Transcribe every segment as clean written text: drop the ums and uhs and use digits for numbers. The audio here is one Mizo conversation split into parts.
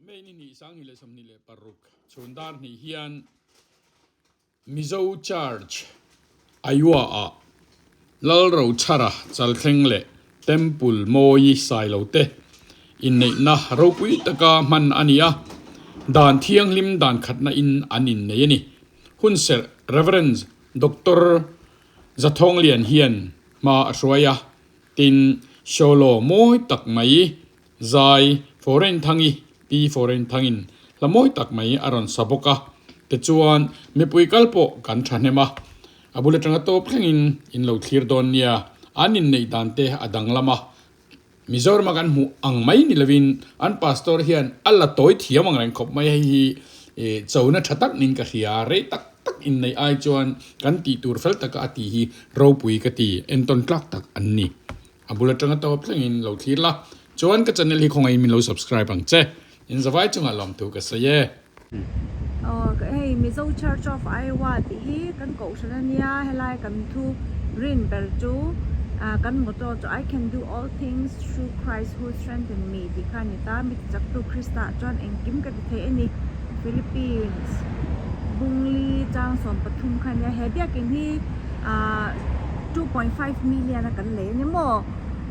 May ni hnih 2026 chhun dar hnih hian Mizo Church Iowa-ah Lalrochhara Chalthleng leh Temple Mawi Sailo te inneihna ropui taka hman a ni a, dan thianghlim dan khatna in an innei a ni. Hunserh Rev. Doctor Zathawnglian hian hma a hruai a, tin Solo mawi tak mai Zai Foreign Thangi, Pi Foreign Thangin hla mawi tak mai a rawn sa bawk a, tichuan mipui kal pawh kan thahnem a, a bul atanga tawp thlengin in lo thlir dawn nia, an inneih dan te a danglam a, Mizoram a kan hmuh ang mai ni lovin an pastor hian a la tawi thiam ang reng khawp mai, hei hi chona tha tak niin ka hria, rei tak tak inneih ai chuan kan tih tur fel taka a tih hi ropui ka ti, entawn tlak tak an ni. A bul atanga tawp thlengin lo thlir la, chuan ka channel hi khawngaih min lo subscribe ang che. In zavai chungah lawmthu ka sawi e. Aw hei Mizo Church of Iowa tih hi kan kohhran a nia, helai kan thu rin ber chu kan motto chu I can do all things through Christ who strengthen me tih kha a ni ta, mi tichaktu Krista ah chuan engkim ka ti thei a ni. Philippines Bungli chang 13 kha a nia, he biakin hi ah 2.5 million a kan lei a ni maw?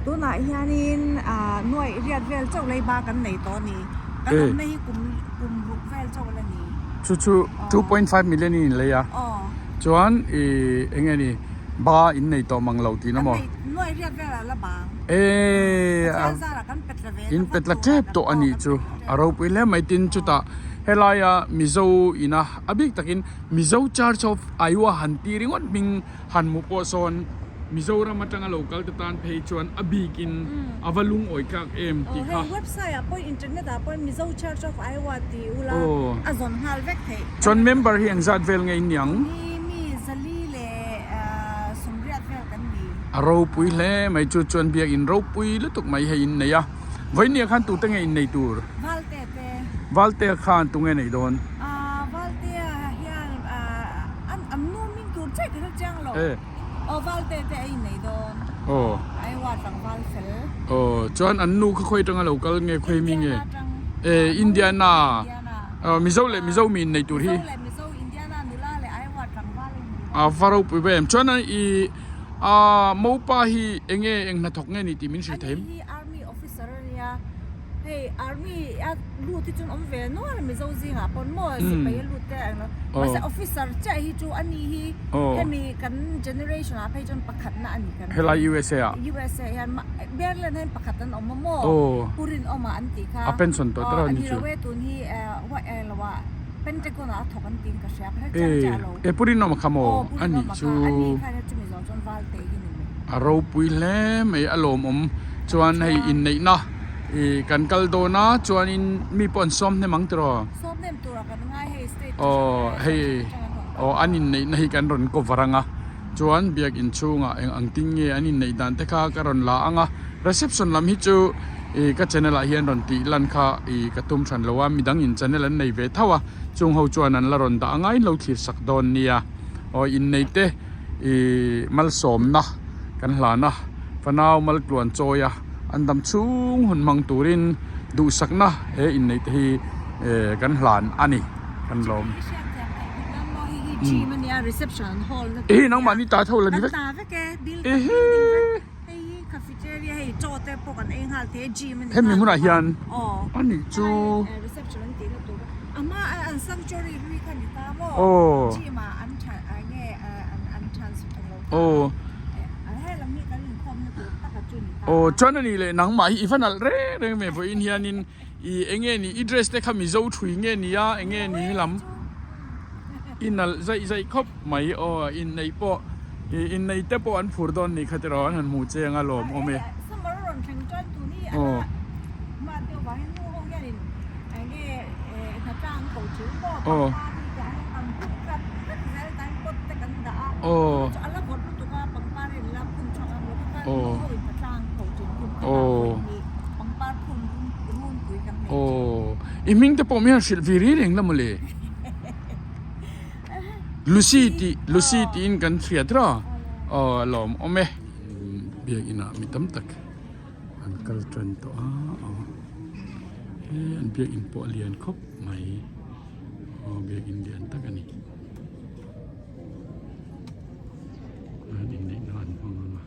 Tunah hianin ah nuaih riat vel chauh lei ba kan nei tawh a ni. Kan awmna hi kum kum ruk vel chauh la ni. Chu chu 2.5 million in in lei a. Chuan i eng nge ni ba in nei tawh mang lo tihna maw? Kan nei nuaih riat vel ah la bang. Eee Pathian zarah kan pet la ve in pet la tep tawh a nih chu. A ropui hle mai tin chutah helaia Mizo ina a bik takin Mizo Church of Iowa han ti ringawt hming han hmuh pawh sawn Mizoram atanga lo kal te tan phei chuan a bikin a va lungawi tlak em tih kha. Aw hei website ah pawh internet ah pawh Mizo Church of Iowa tih ula a zawn nghal vek theih. Chuan member hi engzat vel nge in niang? Tuni mi zali leh sawmriat vel kan ni. A ropui hle mai chu chuan biakin ropui lutuk mai hei in nei a. Vawinia khan tute nge innei tur? Valte te. Valtea khan tunge neih dawn? Aaa Valtea hian aaa an an nu min tur chiah ka hre chiang lo. E. Aw Valte te a innei dawn. Aw. A i uar tlangval fel. Aw chuan an nu kha khawi atanga lo kal nge khawi mi nge? Indiana atang. E Indiana. Indiana. Aw Mizo leh Mizo mi innei tur hi. Mizo leh Mizo Indiana nula leh a i uar tlangval innei dawn. A va ropui ve em. Chuan i Aaa Mopa hi enge eng hnathawk nge ni tih min hrilh thei? Ani hi Army officer a nia, hei Army a lut hi chuan awm ve nual a Mizo zingah pawn maw sipai a lut te ang lo, mahse officer chiah hi chu ani hi hemi kan generation ah phei chuan pakhatna a ni kan ring. Helai USA ah? USA hian Maryland hian pakhat an awm a maw Pu Rinawma an tih kha. A pension tawh tawh a ni chu. Ni lo e tun hi eng lo ah Pentagon ah a thawk an tiin ka hria, ka hre chiang chiah lo. E Pu Rinawma kha maw? A nih chu. A ropui hle mai a lawmawm chuan hei inneihna ih kan kal dawn a chuanin mi pawh an sawm hnem ang tiraw? Aw hei aw an inneihna hi kan rawn cover ang a chuan biakin chhungah eng ang tin nge an inneih dan te kha ka rawn la ang a reception lam hi chu ih ka channel ah hian rawn tih lan kha ih ka tum hran lo a midang in channel an nei ve tho a. Chung ho chuan an la rawn dah anga in lo thlir sak dawn nia. Aw innei te ih malsawmna kan hlan a, fanau maltluan chawi a, an dam chhung hun hmang turin duhsakna he innei te hi eh kan hlan a ni kan lawm. Ehi nangmahni ta tho la ni vek. Ehe. Hei hi cafeteria hei chaw te pawh kan ei nghal thei a gym a ni Hemi hmunah hian a nih chu reception an tihna tur a hma a an sanctuary hlui kha ni ta maw gym ah an tha nge an transfer lo kha helam hi kan inkhawmna tur taka chu ni ta aw chuan a nih leh nangmah hi i va nalh reng reng ve vawiin hianin I enge ni i dress te kha mizo thui nge ni a enge ni helam i nalh zaih zaih khawp mai aw inneih pawh i inneih te pawh an phur dawn ni kha tiraw an han hmuh che anga lawm awm e aw aw aw aw aw. Aw, i hming te pawh mi han hrilh ve reng reng la mawle. Lucy tih, Lucy tiin kan hriat ro. Aw, a lawm awm e. Biakin ah mi tam tak an kal tan tawh a, aw. He an biakin pawh a lian khawp mai aw biakin lian tak a ni an inneihna an hmang ang a.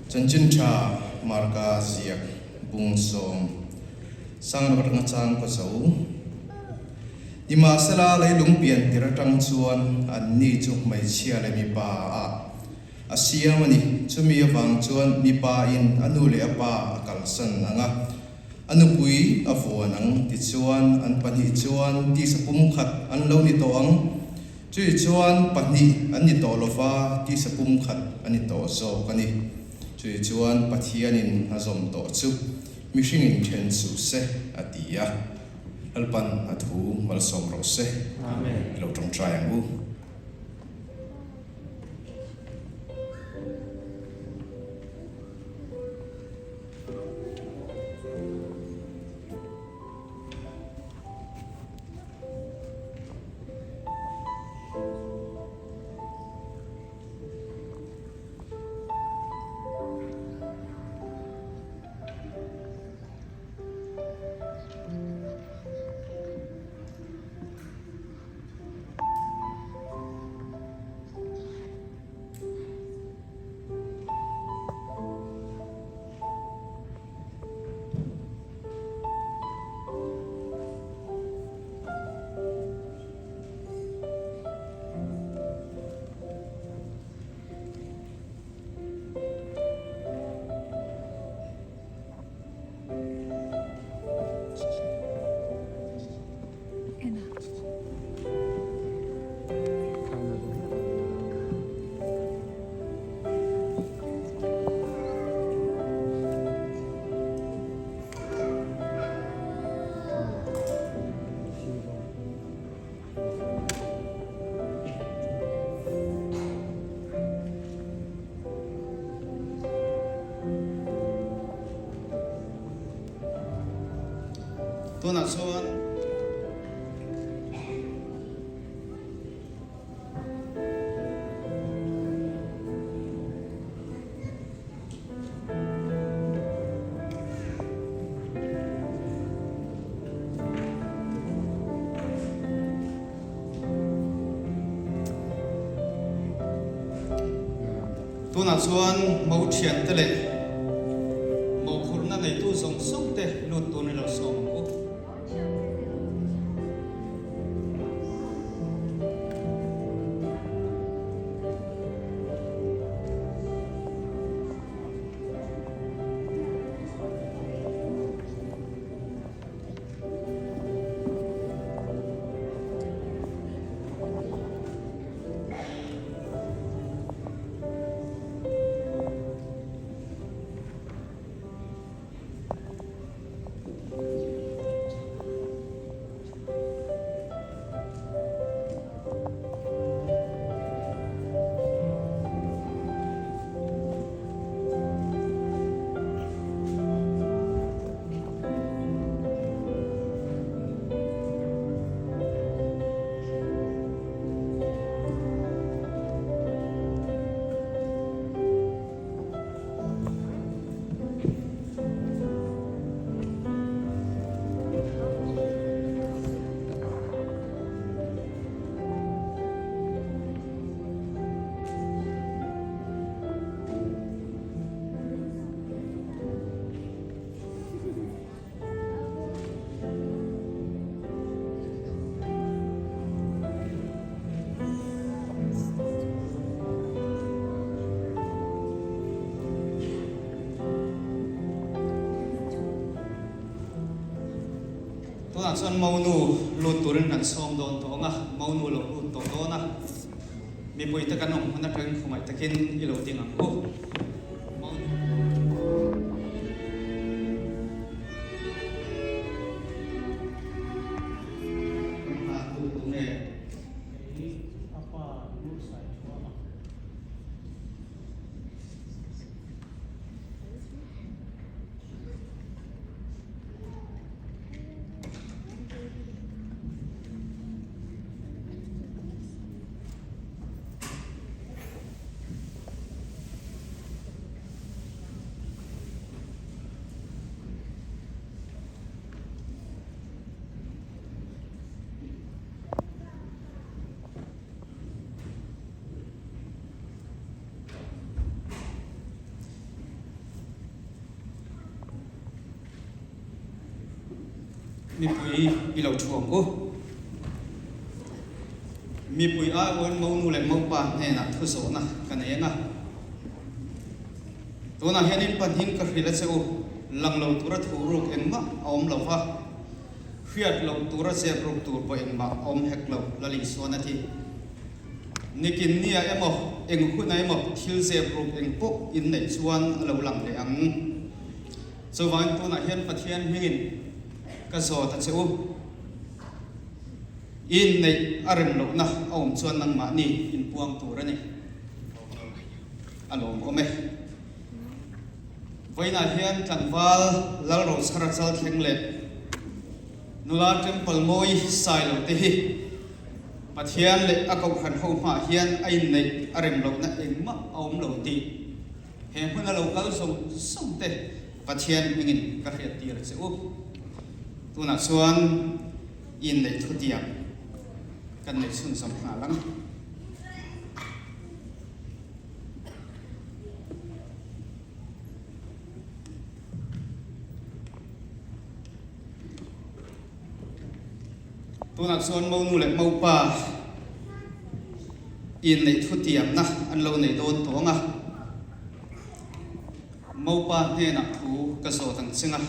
Chanchin tha Marka ziak bung sawm sang rawt ngachang ka zo. Nimahsela leilung pian tir atang chuan anni chu hmeichhia leh mipa ah a siam a ni. Chumi avang chuan mipa in a nu leh a pa a kalsan ang a, a nupui a vuan ang tichuan an pahnih chuan tisa pumkhat an lo ni tawh ang. Chui chuan pahnih an ni tawh lova tisa pumkhat a ni tawh zawk a ni. Chui chuan Pathianin a zawm tawh chu mihringin then suh se a ti a. Lalpan a thu malsawm rawh se. Amen. I lo tawngtai ang u. Tunah chuan Tunah chuan mo thiante leh mawhphurhna neitu zawng zawng te lut tur ni lo sawm ang u. Tunah chuan Monu lut turin kan sawm dawn tawh ang a, Monu lo lut tawh dawn a, mipuite kan awm hmun atangin khawngaih takin i lo ding ang u. Monu. Kan hna tu tu nge? Kei a pa Lursai Thuama. Mipui i lo thu ang u. Mipui aiawin monu leh mopa hnenah thu zawhna ka nei ang a. Tunah hianin pahnihin ka hrilh a che u, lang lo tura thu ruk engmah a awm lo va, hriat loh tura zep ruk tur pawh engmah a awm hek lo, Lalisua na ti. Nikin nia emaw, eng hunah emaw thil zep ruk eng pawh in neih chuan a lo lang leh ang. Chuvangin tunah hian Pathian hmingin ka zawt a che u. I inneih a rem lohna a awm chuan nangmahni inpuang tur a ni. A lawmawm e. Vawiinah hian tlangval Lalrochhara Chalthleng leh Nula Temple Mawi Sailo te hi Pathian leh a kohhran ho hmaah hian a inneih a rem lohna engmah a awm lo tih he hmuna lo kal zawng zawng te Pathian hmingin ka hriattir a che u. Tunah chuan inneih thutiang kan neih chhunzawm nghal ang. Tunah chuan monu leh mopa inneih thutiamna an lo nei dawn tawh ang a, mopa hnenah thu ka zawt ang ching a,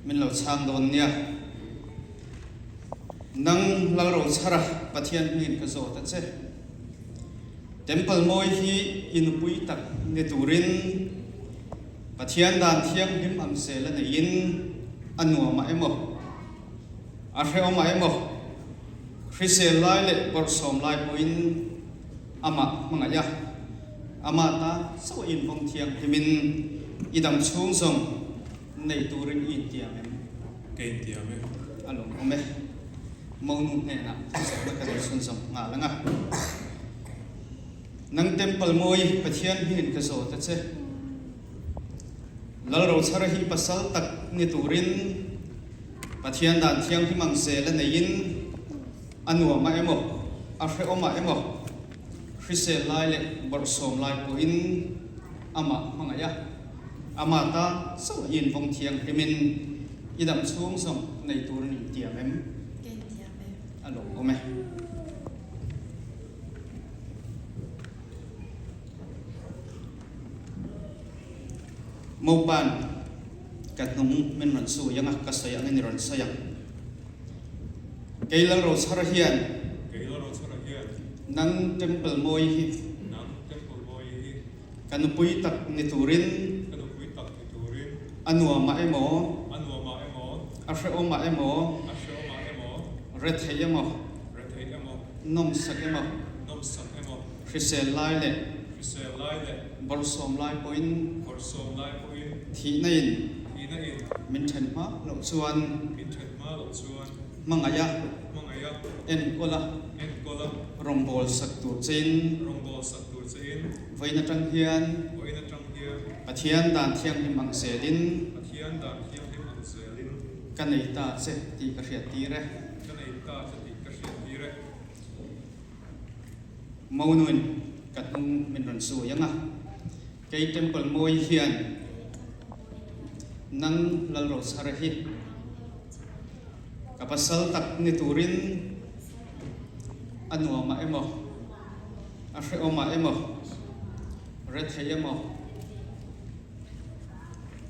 min lo chhang dawn nia. Nang Lalrochhara Pathian hmingin ka zawt a che. Temple mawi hi i nupui tak ni turin Pathian dan thianghlim ang zel a neiin a nuamah emaw, a hrehawmah emaw, hrisel lai leh bawrhsawm lai pawhin amah hmangaih a, amah ta chauh a invawng thianghlimin i dam chhung zawng nei turin i intiam em? Ka intiam e. A lawmawm e. Monu hnenah zawhna ka nei chhunzawm nghal ang a. Nang Temple mawi Pathian hmingin ka zawt a che. Lalrochhara hi pasal tak ni turin Pathian dan thianghlim ang zel a neiin a nuamah emaw, a hrehawmah emaw, hrisel lai leh bawrhsawm lai pawhin amah hmangaih a, amah ta chauh a invawng thianghlimin i dam chhung zawng nei turin intiam em? Ka intiam e. A lawmawm e. Mopan ka hnung min rawn sawi ang a, ka sawi angin i rawn sawi ang. Kei Lalrochhara hian Kei Lalrochhara hian nang Temple mawi hi nang Temple mawi hi ka nupui tak ni turin ka nupui tak ni turin a nuamah emaw a nuamah emaw a hrehawmah emaw a hrehawmah emaw rethei emaw rethei emaw nawmsak emaw nawmsak emaw hrisel lai leh hrisel lai leh bawrhsawm lai pawhin bawrhsawm lai pawhin thihna in thihna in min then hma loh chuan min then hma loh chuan hmangaih a hmangaih a enkawl a enkawl a rawngbâwl sak tur chein rawngbâwl sak tur chein vawiin atang hian vawiin atang hian Pathian dan thianghlim ang zelin Pathian dan thianghlim ang zelin ka nei ta che tih ka hriat tir e. Ka nei ta che tih ka hriat tir e. Monuin ka hnung min rawn sawi ang a, kei Temple mawi hian nang Lalrochhara hi ka pasal tak ni turin a nuamah emaw, a hrehawmah emaw, rethei emaw,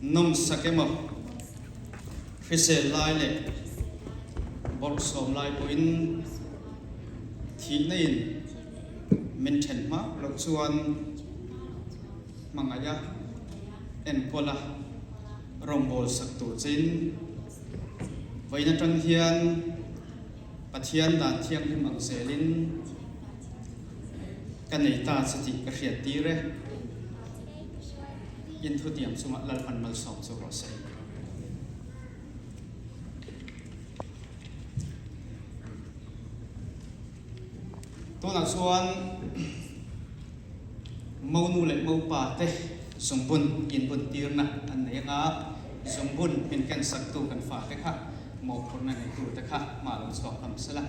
nawmsak emaw, hrisel lai leh. Bawrhsawm lai pawhin thihna in min then hma loh chuan hmangaih a, enkawl a, rawngbâwl sak tur chein vawiin atang hian Pathian dan thianghlim ang zelin ka nei ta che tih ka hriat tir e. Inthutiam chungah Lalpan malsawm chu rawh se. Tunah chuan monu leh mopa te zungbun inbuntirna an nei anga zungbun min kensaktu kan fate kha mawhphurhna neitute kha hma lo chhuak hlawm sela.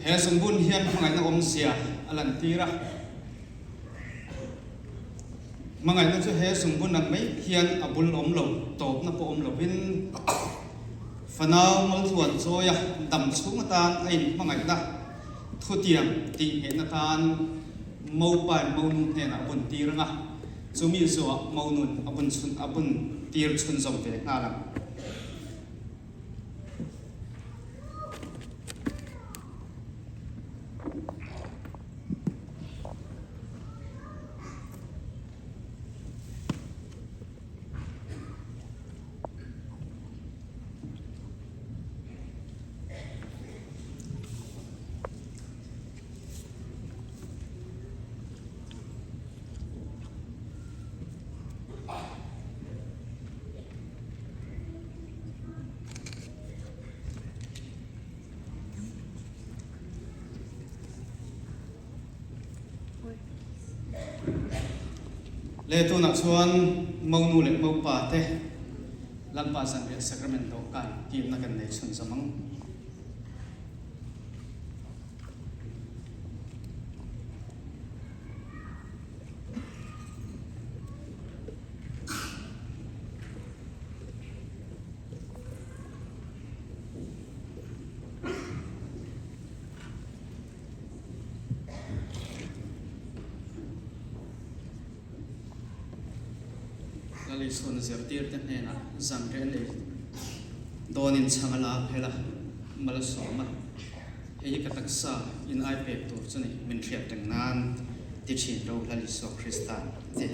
He zungbun hian hmangaihna awmzia a lantir a. Hmangaihna chu he zungbun ang mai hian a bul awm lo, tawpna pawh awm lovin fanau maltluan chawia dam chhung atan a inhmangaihna thutiam tihnghehna tan Mopain monu hnenah a bun tir ang a, chumi zuah monun a bun chhun a bun tir chhunzawm ve nghal ang. Le tunah chuan monu leh mopa te Lalpa Zanriah Sacrament dawhkan kilna kan nei chhunzawm ang. Lalisua zirtirte hnenah zanriah nei dawnin chhang a la phel a, mal a sawm a. Hei hi ka taksa in ai pek tur chu ni, min hriat reng nan ti thin ro Lalisua Krista a ti.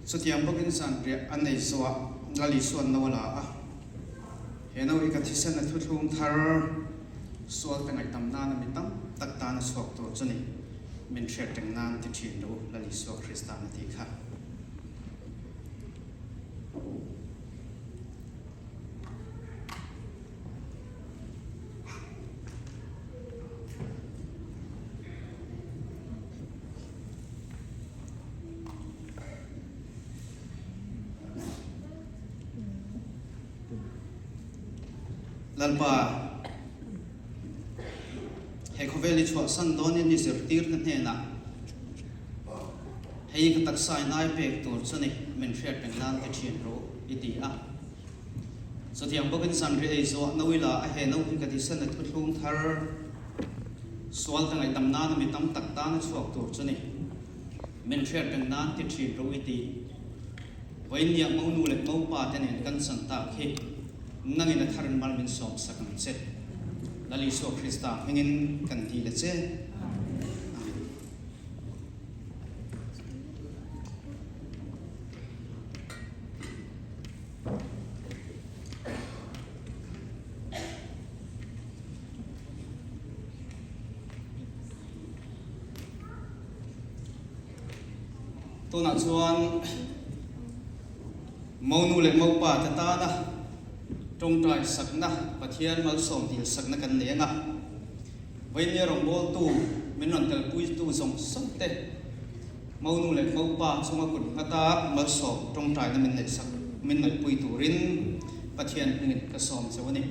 Chutiang bawkin zanriah a nei zawhah Lal Isua'n no a la a, He no hi ka thisen a thuthlung thar sual te ngaihdam nana mi tam tak tan a chhuak tur chu ni, min hriat reng nan ti thin lo Lal Isua Krista'n a tih kha. Lalpa, he khawvel i chhuahsan dawnin i zirtirna hnenah hei ka taksa in ai pek tur chu ni, min hriat reng nan ti thin rawh i ti a. Chutiang bawkin zanriah ei zawh no ila a he no hi ka thisen a thuthlung thar sual ka ngaihdam nana mi tam tak tana chhuak tur chu ni. Min hriat reng nan ti thin ro i ti. Vawiinniah monu leh mopa te nen kan chan tak hi nangin a tharin mal min sawm sak ang che. Lal Isua Krista hmingin kan dil a che. Amen. Tunah chuan monu leh mopa te tana tawngtai sakna Pathian malsawm dil sakna kan nei ang a. Vainia rawngbawltu min rawn telpuitu zawng zawng te. Monu leh Mopa chunga kut nghata malsawm tawngtaina min neihsak min ngaihpui turin Pathian hmingin ka sawm cheu a ni.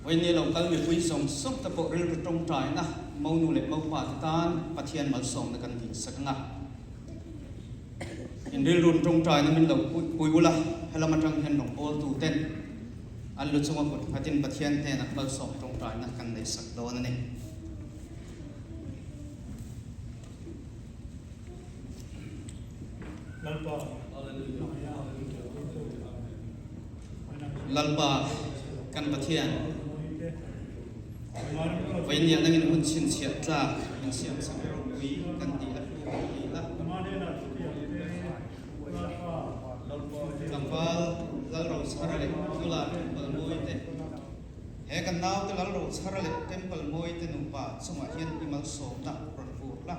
Vawiin lo kal mipui zawng zawng te pawh rilru tawngtaina monu leh mopa te tan Pathian malsawmna kan dihsak ang a. In rilrun tawngtaina min lo pui ula, helam atang hian rawngbawltu ten an lu chunga kut nghatin Pathian hnenah malsawm tawngtaina kan neihsak dawn a ni. Lalpa kan Pathian, vawiin nia nangin hun chhinchhiah tlak min siam sak ropui kan ti a, hlu kan ti a. Tlangval Lalrochhara leh Nula Temple Mawi te, he kan naute Lalrochhara leh Temple Mawi te nupa chungah hian i malsawmna rawn vur la.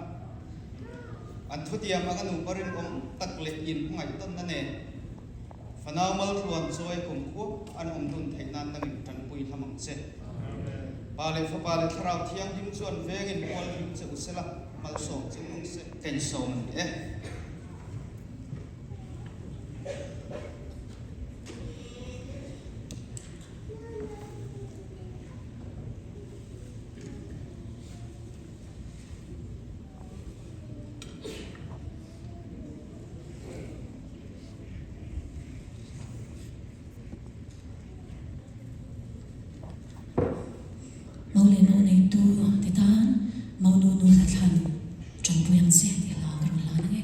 An thutiam anga nupa rinawm tak leh inhmangaih tawnna nen Fanau maltluan chawi kum khuap an awm dun theih nan nangin tanpui hlam ang che. Pa leh Fapa leh Thlarau Thianghlim chuan vengin mual hlim che u sela, malsawm che u ang se. Ka insawm a ni e. Mo leh mo neitu te tan mo nu nu hla thlan tanpui ang che tih hla ka rawn hlan ang e.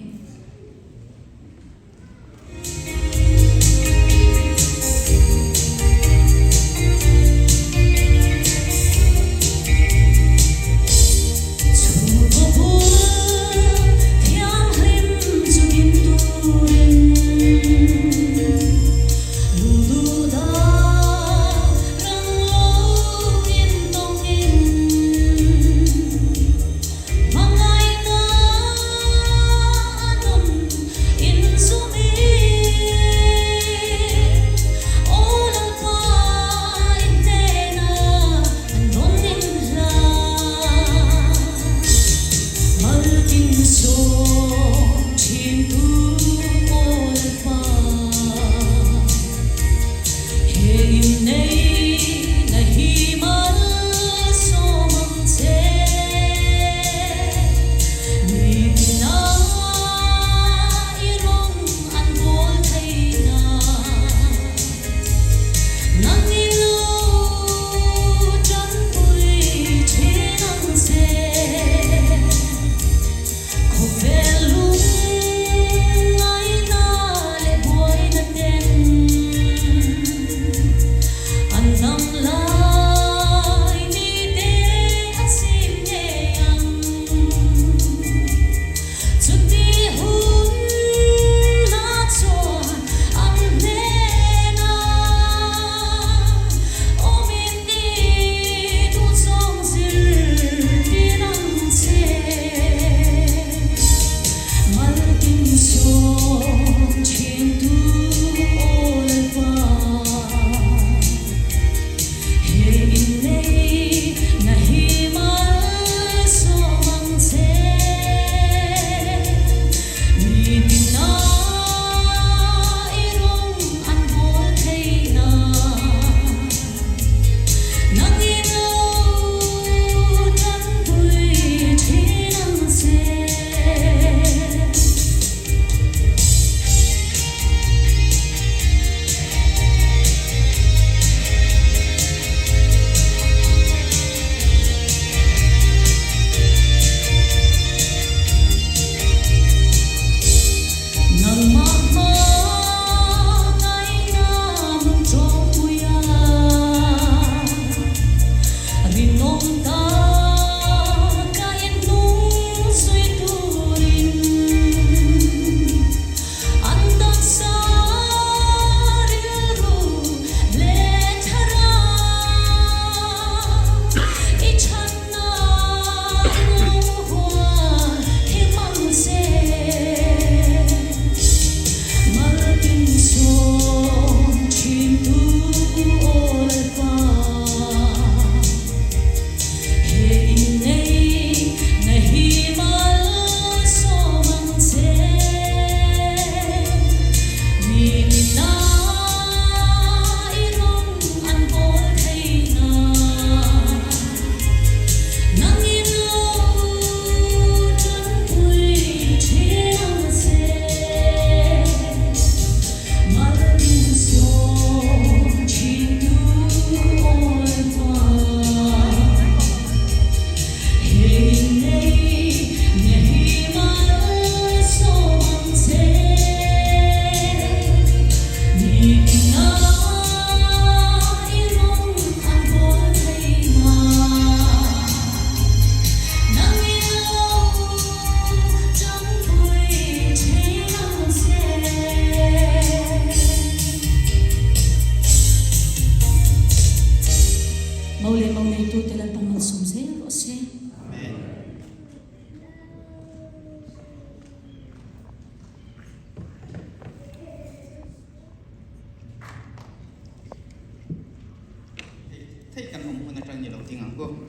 Ilo ding ang ku.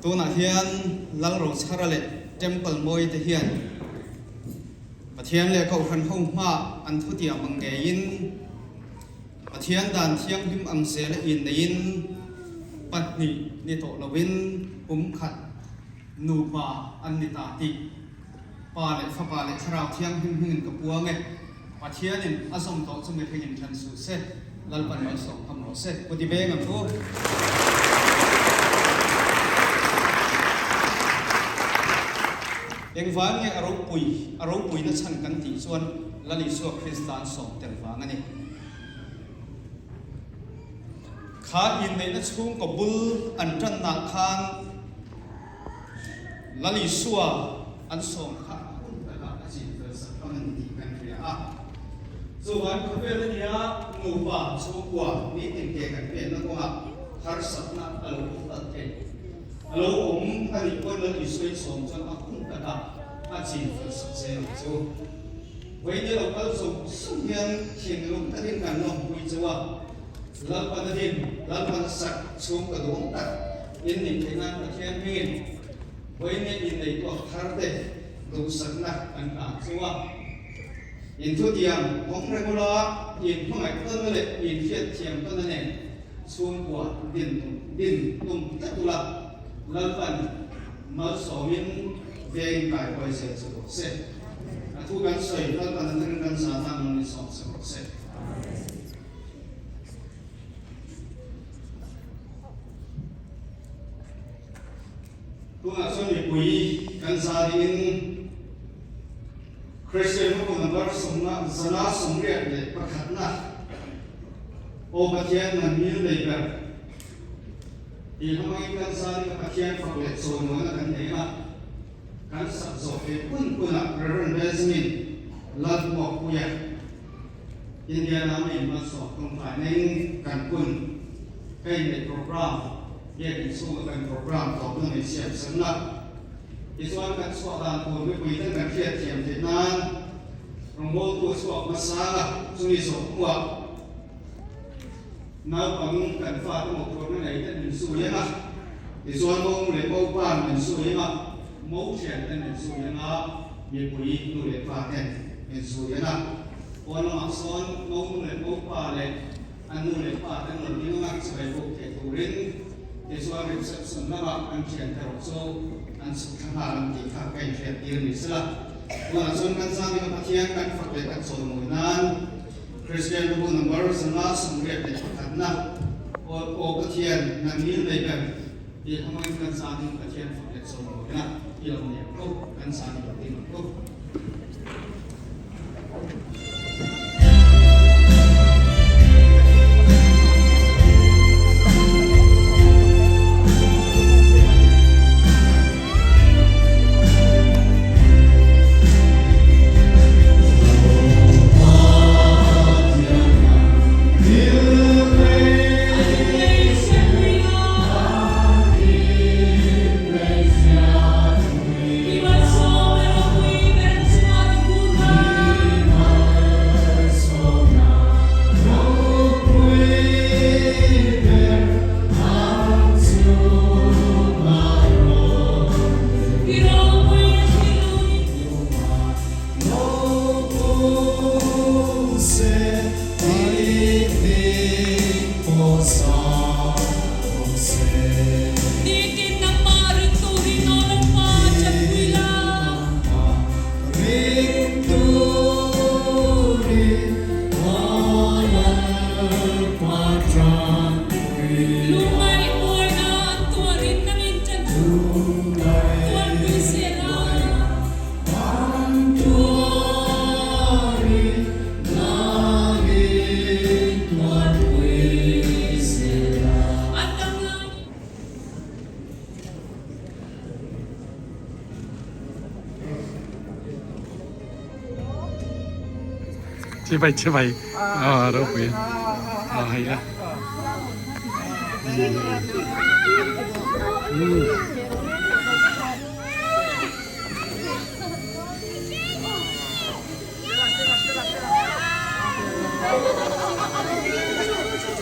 Tunah hian Lalrochhara leh Temple Mawi te hian Pathian leh Kohhran ho hmaah an thutiam ang ngeiin Pathian dan thianghlim ang zel a inneiin pahnih ni tawh loin pum khat nupa an ni ta tih Pa leh Fapa leh Thlarau Thianghlim hmingin ka puang e. Pathianin a zawm tawh chu mihringin then suh se, Lalpan malsawm kham rawh se. Pu Dibeng ang u. Engvang nge a ropui, a ropuina chhan kan tih chuan Lal Isua Krista an sawm tel vang a ni. Kha inneihna chhungkaw bul an tannaah khan Lal Isua an sawm kha a hun takah a chin fel sak ang a ni tih kan hria a. Chuvang khawvel a nia nupa chhungkua nitin ke kan penna kawngah harsatna a lo awm palh thei. A lo awm a nih pawn Lal Isua in sawm chuan a hun takah a chin fel sak zel ang chu. Vawiin lo kal zawng zawng hian thinlung takin kan lawmpui cheu a, Lalpan a din, Lalpan a sak chhung ka duh awm tak in nih theih nan Pathian hmingin vawiin inneih tuak thar te duhsakna kan hlan chu a. In thutiang awm rengula in hmangaih tawnna leh in hriatthiam tawnna nen chhungkua din tum din tum tlat ula, Lalpan malsawmin veng kaihruai zel chu rawh se. A thu kan sawi Lalpan atangin kan zahna man min sawm sak rawh se. Tunah chuan mipui kan za dingin Kristian Hukum Number sawmna zana sawmriat leh pakhatna Aw Pathian nang mil nei ber tih hmangin kan za ding a Pathian fak leh chawimawina kan nei a, kan sak zawh theih hun hunah Rev. Benjamin Lalhmuakpuia India lam in hmalsawm tawngtai neng kan hun hei nei program biakin chhunga kan program tawpna min siam san la. Tichuan kan chhuah dan tur mipui ten kan hriat thiam theih nan rawngbawltu a chhuak hmasa a, chumi zawh hnuah naupang kan fate mawhphurhna nei ten min zui ang a, tichuan mo leh mopa'n min zui ang a, mo thian ten min zui ang a, mipui nu leh pa ten min zui ang a. Pawn lamah sawn mo nu leh mo pa leh a nu leh pa te rawn ding anga chibai buk thei turin tichuan reception lamah an thiante erawh chu an chhuk thla nghal ang tih kha ka inhriat tir ni sela. Tunah chuan kan zan ding a Pathian kan fak leh kan chawimawi nan Kristian bu number 131na Aw Pathian nang ngil nei ber tih hmangin kan zan ding Pathian fak leh chawimawina i lo nei ang u, kan zan i lo ding ang u. Chibai chibai a ropui a hei la.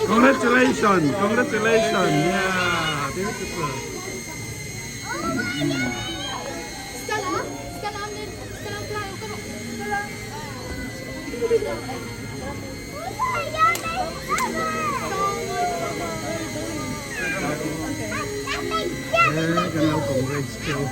Congrats. Congratulations! Congratulations! Yeah, beautiful. Kan lo congrats cheu.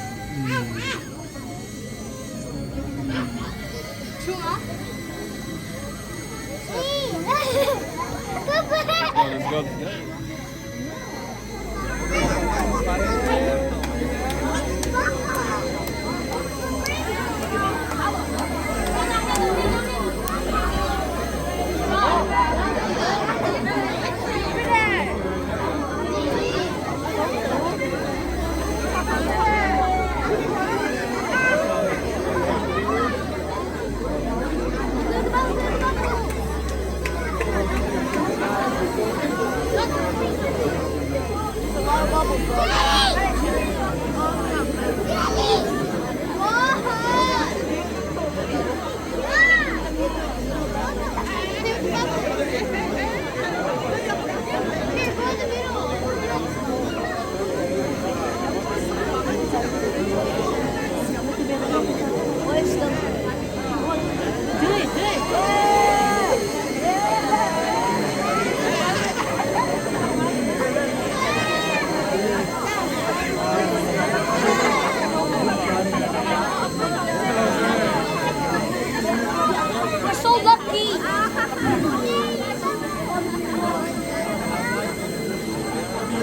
We're so lucky.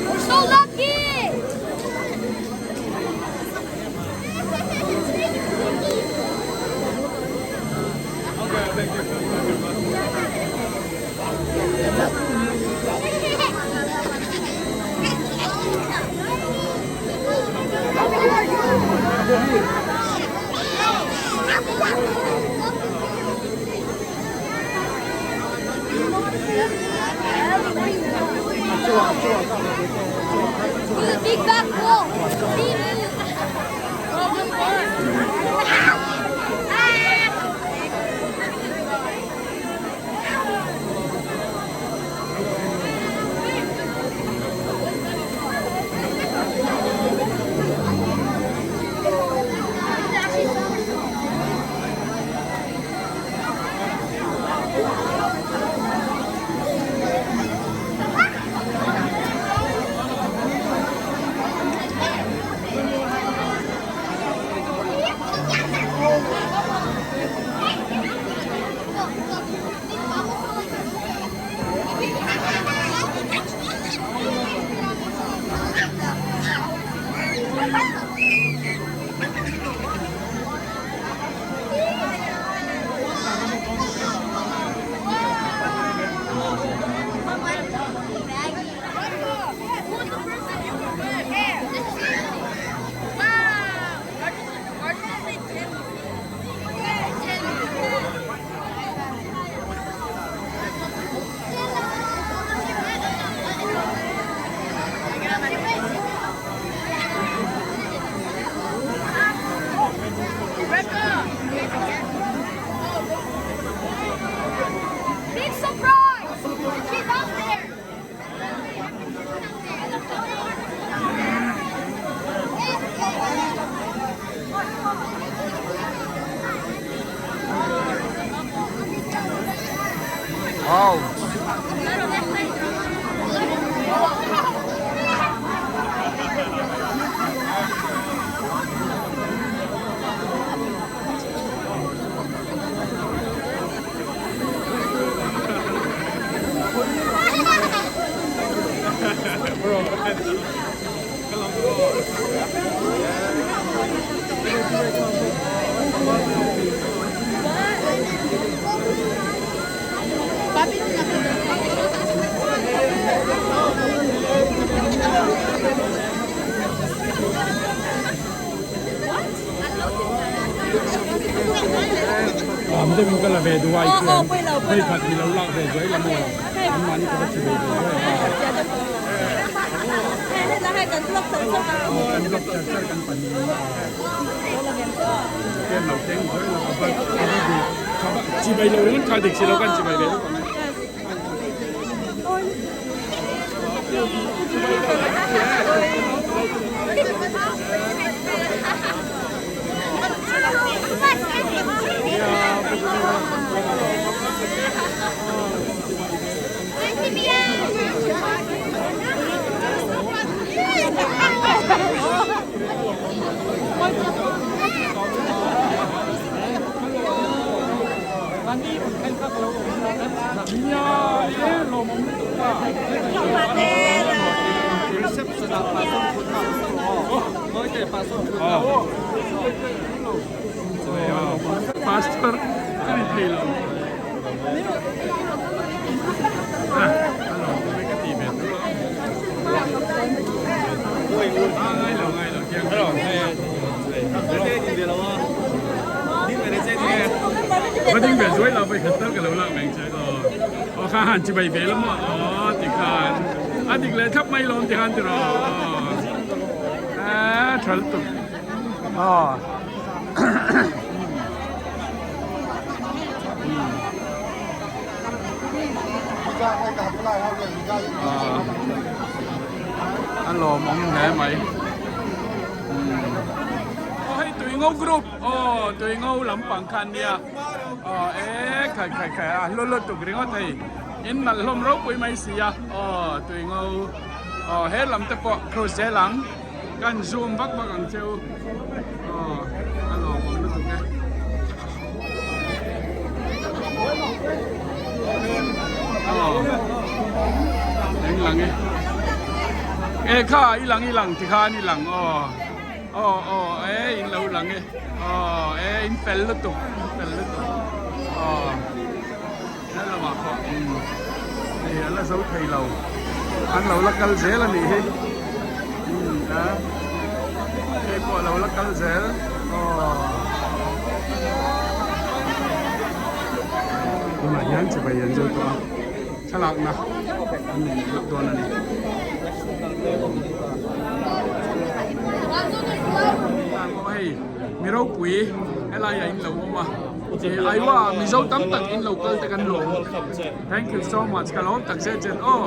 We're so lucky. With a big back wall. Big surprise! She's out there! Am te mun ka la ve duai chuan hei khat mi lo lak ve zuai la maw an mahni ka va chi ve ve zuai a aw kan block char char kan pahnih a lo thleng zuai lo a va a va dik chi bai lo ringawt kha dik si lo kan chi bai ve bawk ang e. Pastor ka ni thei lo. Wedding ve zuai lo vai khat tal ka lo lak mai che aw kha han chi bai ve lo maw aw ti khan a dik leh thlap mai lawm ti khan ti rawh a tha lutuk aw. A lawmawm hle mai aw hei tui ngo group aw tui ngo lampang kha an nia aw e khai khai khai a hlu lutuk ringawt hei in nalh hlawm ropui mai si a aw tui ngo aw he lam te pawh cruise zel ang. Kan zoom vak vak ang cheu aw a lawmawm lutuk e. Aw eng lang e e kha i lang i lang ti khan i lang aw aw aw e in lo lang e aw e in fel lutuk in fel lutuk aw he lamah pawh hei a la zo thei lo an lo la kal zel a nih hi umm a hei pawh a lo la kal zel aw tunah hian chibai an zo tawh a thlalakna an nei leh dawn a ni. Hei mi ropui helai ah in lo awm a. Aiwa Mizo tam tak in lo kal te kan lawm thank you so much ka lawm tak zet zet aw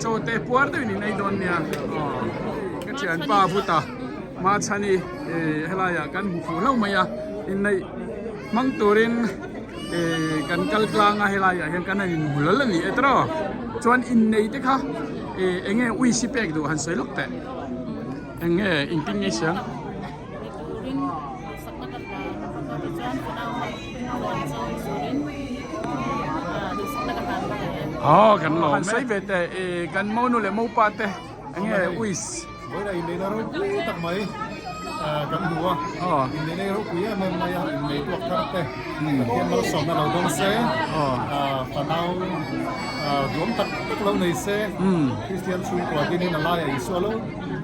chaw te puar deuhin in ei dawn nia aw ka thianpa vuta Machhani helai ah kan hmu fuh hlauh mai a inneih hmang turin kan kal tlang a helai ah hian kan han inhmu lal a ni e tawh chuan innei te kha eng nge ui si pek duh han sawi lawk teh eng nge engtin nge siam. Ni turin duhsakna ka hlan bawk a tichuan tunau rual chawi turin duhsakna ka hlan bawk a ni. Aw kan lawm e. Han sawi ve teh i kan monu leh mopa te enge uis. Vawiin a inneihna ropui tak mai kan hmu a, inneihna hi ropui em em mai a, innei tuak thar te Pathian malsawmna lo dawng se, fanau duam tak tak lo nei se, Kristian chhungkua dinin a laiah Isua lo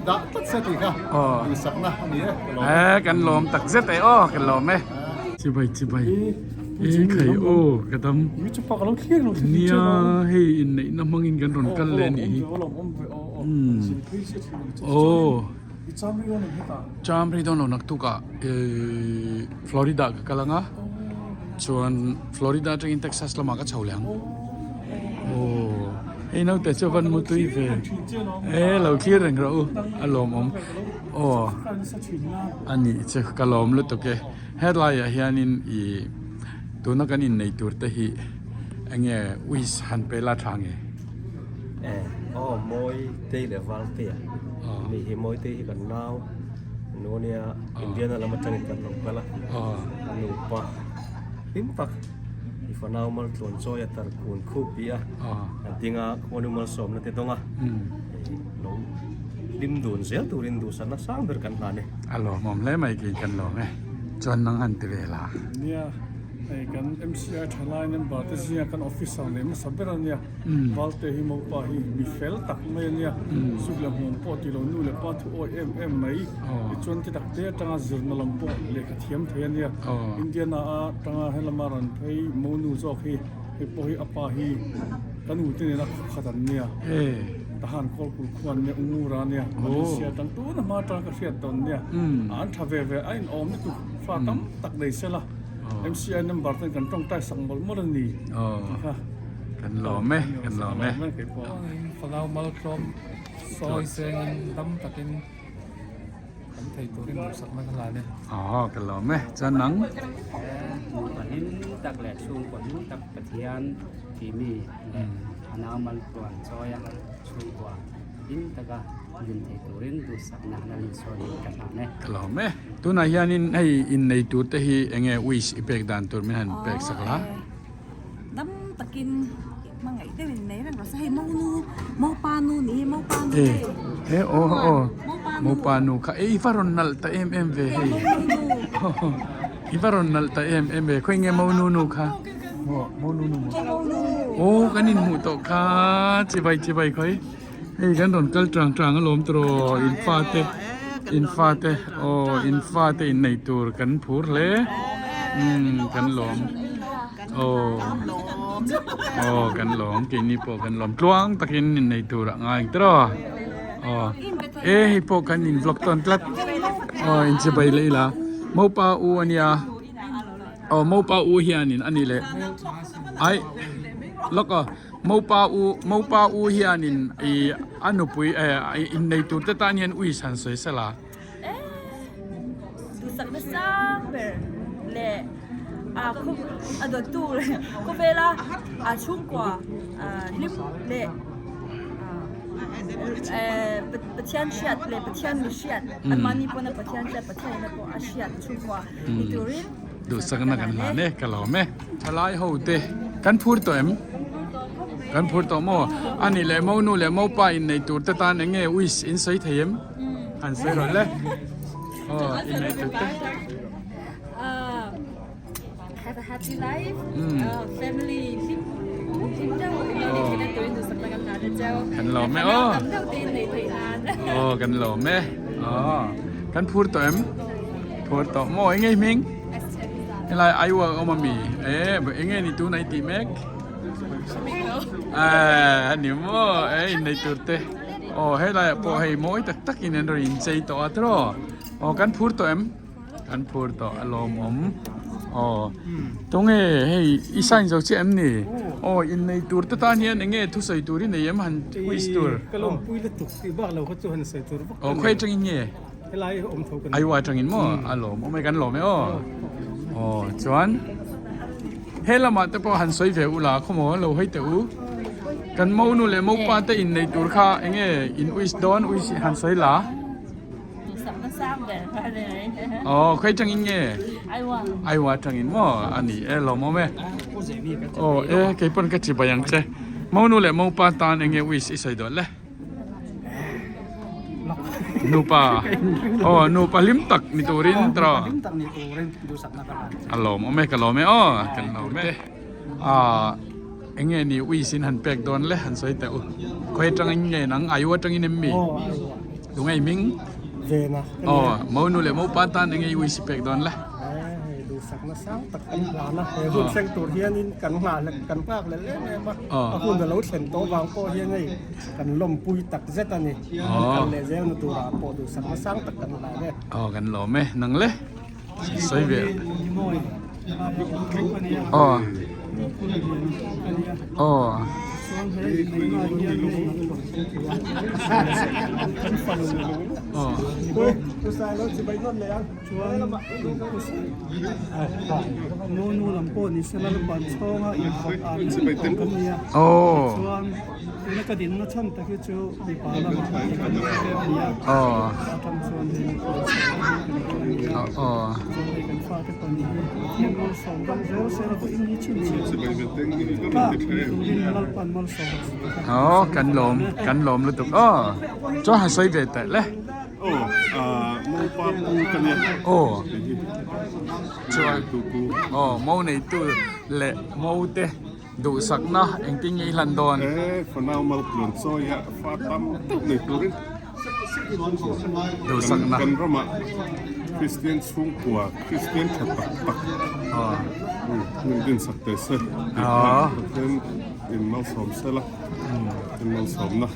Dah tlat se tih kha duhsakna a ni e, ka lawm e. E kan lawm tak zet e aw, ka lawm e. Chibai chibai e khai aw ka dam. Nia hei inneihna hmangin kan rawn kal leh a nih hi. Aw cham rei dawn lo naktukah Florida ka kal ang a chuan Florida atangin Texas lamah ka chho leh ang. Aw. Hei naute chu a van mu tui ve e lo thlir reng rawh u a lawmawm aw a nih chu ka lawm lutuk e helai ah hianin ih tuna kan innei tur te hi eng nge wish han pe la tha nge e aw mawi tei leh val te a mi hi mawi tei hi kan nau nu ania Indiana lam atangin kan lo kal a nupa hlim tak. I fanau maltluan chawi a tar kun khup pi a, a ding a khuanu malsawmna te dawng a, lo hlim dun zel turin duhsakna sang ber kan hlan e. A lawmawm hle mai kei kan lawm e, chuan nang han ti ve la. Nia, hei kan MCI thalai member te zinga kan officer nei hmasa ber a nia, Valte hi Mopa hi mi fel tak mai a nia, zuk leh hmuam pawh ti lo nu leh pa thu awi em em mai, tichuan ti tak te atanga zirna lam pawh lehkha thiam thei a nia. Indiana a tanga helama rawn phei monu zawk hi hei pawh hi a pa hi ka nu te nena khat an nia Tahan Kawlkul khua an nia Ungura a nia Malaysia atang tuna hma atanga ka hriat tawn nia an tha ve ve a inawm lutuk fa tam tak nei sela MCI number ten kan tawngtai sak mawlh mawlh a ni tih kha. Kan lawm e, kan lawm e. Fanau maltlawm sawi sengin dam takin kan thei turin duhsakna ka hlan e. Aw ka lawm e, chuan nang? Nupa hlim tak leh chhungkaw hlim tak Pathian tihmi leh fanau maltluan chawi a chhungkua hlim taka din thei turin duhsakna Lal Isua hi ka hlan e. Ka lawm e. Tunah hianin hei innei tur te hi enge wish i pek dan tur min han pek sak la. Dam takin hmangaih deuh in nei reng rawh se hei monu mopa nu nih hi mopa nu hei e aw aw mopa nu kha e i va rawn nalh ta em em ve hei i va rawn nalh ta em em ve khawi nge monu nu kha maw monu nu maw aw kan inhmuh tawh kha chibai chibai khawi hei kan rawn kal tang tang alawm tawh in fate in fate aw in fate innei tur kan phur hle umm kan lawm. Aw aw kan lawm keini pawh kan lawm tluang takin innei tur ah ngai ang tiraw aw e hei pawh kan in vlog tawn tlat aw inchibai leh ila mopa u ania aw mopa u hianin ani leh ai lawk aw mopa u mopa u hianin ih a nupui eh innei tur te tan hian ui san sawi sela. Duhsakna sang ber leh a khaw a dawttu leh khawvela a chhungkua hlim leh Pathian hriat leh Pathian mi hriat anmahni pawna Pathian hriat Pathian ina pawh a hriat chhungkua ni turin duhsakna kan hlan e ka lawm e. Thalai ho te kan phur tawh em? Kan phur tawh maw? Ani leh monu leh mopa innei tur te tan eng nge wish in sawi thei em? Han sawi rawh le. Aw innei tur te. Have a happy life. Family hlim hlim deuh in lo nei theih na turin duhsakna kan hlan a cheu. Kan lawm e aw. Tam deuh te in nei theih nan. Aw kan lawm e. Aw kan phur tawh em? Phur tawh maw eng nge i hming? Helai Iowa a awm ami? E eng nge ni tuna i tih mek? Eh ani maw e innei tur te aw helai ah pawh hei mawi tak tak in an rawn inchei tawh a tiraw aw kan phur tawh em kan phur tawh a lawmawm aw tunge hei i sign zo chiah em ni aw innei tur te tan hian eng nge thusawi tur i nei em han quiz tur ka lawmpui lutuk tih bak lo kha chu han sawi tur vak aw khawi atangin nge Helai hi awm tho kan Aiwa atangin maw a lawm awm e kan lawm e aw aw chuan he lamah te pawh han sawi ve ula khawmaw lo hawi teh u kan monu leh mopa te innei tur kha enge in uis dawn uis han sawi la aw khawi atangin nge Aiwa atangin maw a ni e lawm awm e aw e keipawn ka chibai ang che monu leh mopa tan enge uis i sawi dawn le. Nupa aw nupa hlim tak ni turin tawh a lawm awm e ka lawm e aw kan lawm e ah eng nge ni uisin han pek dawn le han sawi teh u khawi atangin nge nang ayu atangin em mi tunge i hming aw monu leh mopa tan eng nge i uisi pek dawn le. Duhsakna sang tak kan hlan a, he hun thleng tur hianin kan nghah leh kan nghak leh em em a, a hun a lo thlen tawh vang pawh hian hei kan lawmpui tak zet a ni, kan kal leh zelna turah pawh duhsakna sang tak kan hlan e. Aw kan lawm e, nang le sawi ve aw aw. Nu lam pawh ni se lalpan chhawng a inhawt an awm kan nia tichuan tuna ka dinna chhan tak hi chu mipa lamah hei kan awm te a nia atang chuan hei mipa chhawng hi kan kal a nia chuan hei kan fate pahnih hi Pathian malsawm deuh zel se la vawiin hi chhinchhiah tlak ni turin lalpan malsawm Aw kan lawm kan lawm lutuk aw chuan han sawi ve teh le. Aw, ah, Mopa pu ka nia. Aw, chuan aw mo neitu leh mo te duhsakna engtin nge i hlan dawn? E, fanau maltluan chawi a fa tam deuh nei turin Duhsakna. Kan ramah Kristian chhungkua, Kristian tha tak tak min dinsak teh se tih kha Pathian in malsawm sela, in malsawmna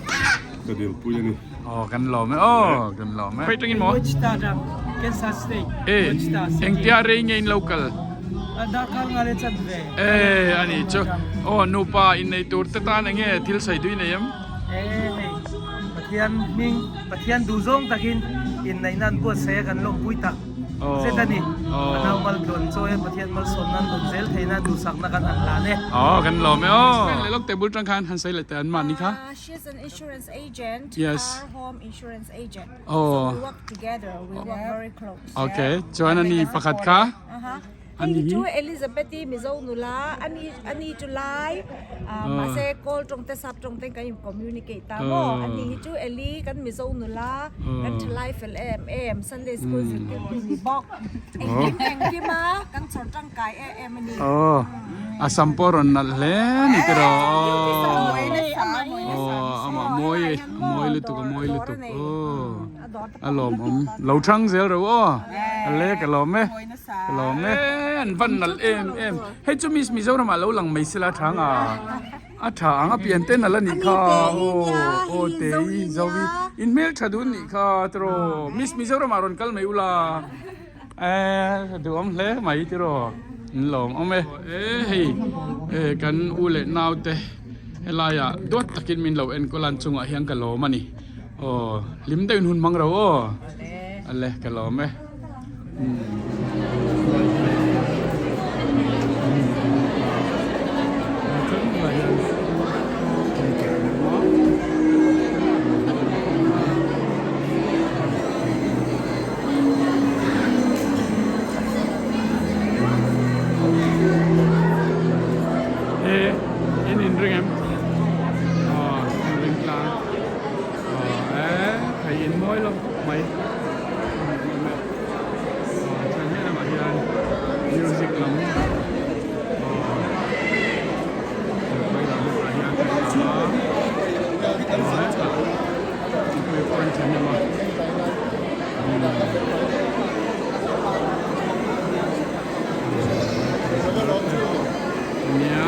ka dilpui a ni. Aw kan lawm e aw kan lawm e. Khawi tangin maw? Wichita ram, Kansas State, E Wichita City. engtia rei nge in lo kal? Darkar nga le chan ve. E ani chu. Aw nupa innei tur te tan enge thil sawi dui nei em? E hei Pathian hming Pathian duh zawng takin inneihna an buatsaih a kan lawmpui tak zet a ni. A nau mal tluan chawi a Pathian malsawmna an dawn zel theihna duhsakna kan han hlan e. Aw kan lawm e aw. Leh lawk table tang khan han sawi leh teh an mahni kha. She's an insurance agent. Yes. Car home insurance agent. Oh. So we work together. We work very close. Okay. Chuan ani pakhat kha. Aha. Hei hi chu Elizabeth-i Mizo nula ani ani chu lai mahse call tawng te sap tawng te kan in communicate ta maw ani hi chu Eli kan Mizo nula kan thalai fel em em Sunday school zirtirtu ni bawk engkim engkim a kan chhawr tangkai em em ani. Oh. A sam pawh rawn nalh hle ni tiraw. Aw amah mawi a mawi lutuk a mawi lutuk aw a lawmawm lo thang zel reuh aw a le ka lawm e ka lawm e an van nalh em em hei chu miss Mizoram ah lo lang mai sela a tha ang a a tha ang a pian ten ala nih kha aw aw te i zovi in hmeltha dun nih kha tiraw miss Mizoram ah rawn kal mai ula Eh duhawm hle mai tiraw an lawm awm e. E hei e kan u leh nau te helai ah duat takin min lo enkawl a an chungah hian ka lawm a ni aw hlim deuhin hun hmang ro aw ale ka lawm e umm. He in in ring em aw in ring tlang aw e thei in mawi lo khawp mai aw chuan he lamah hian music lam aw mipui lam ah hian kan awm a aw hetah. Mipui pawh an thahnem a. Nia.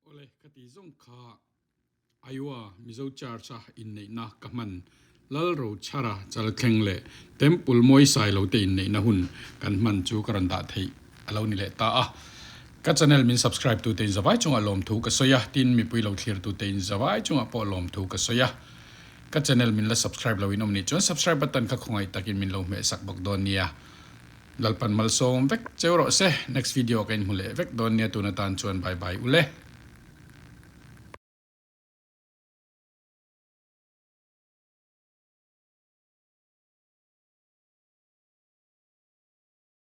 Awle ka ti zawng kha Iowa Mizo Church a inneihna ka hman Lalrochhara Chalthleng leh Temple Mawisai lo te inneihna hun kan hman chu ka rawn dah theih a lo ni leh ta a. Ka channel min subscribe tute in zavai chungah lawmthu ka sawi a, tin mipui lo thlir tute in zavai chungah pawh lawmthu ka sawi a. Ka channel min la subscribe lo in awm nih chuan subscribe button kha khawngaih takin min lo hmeh sak bawk dawn nia. Lalpan malsawm vek cheu rawh se. Next video ka inhmu leh vek dawn nia tun atan chuan bye bye ule.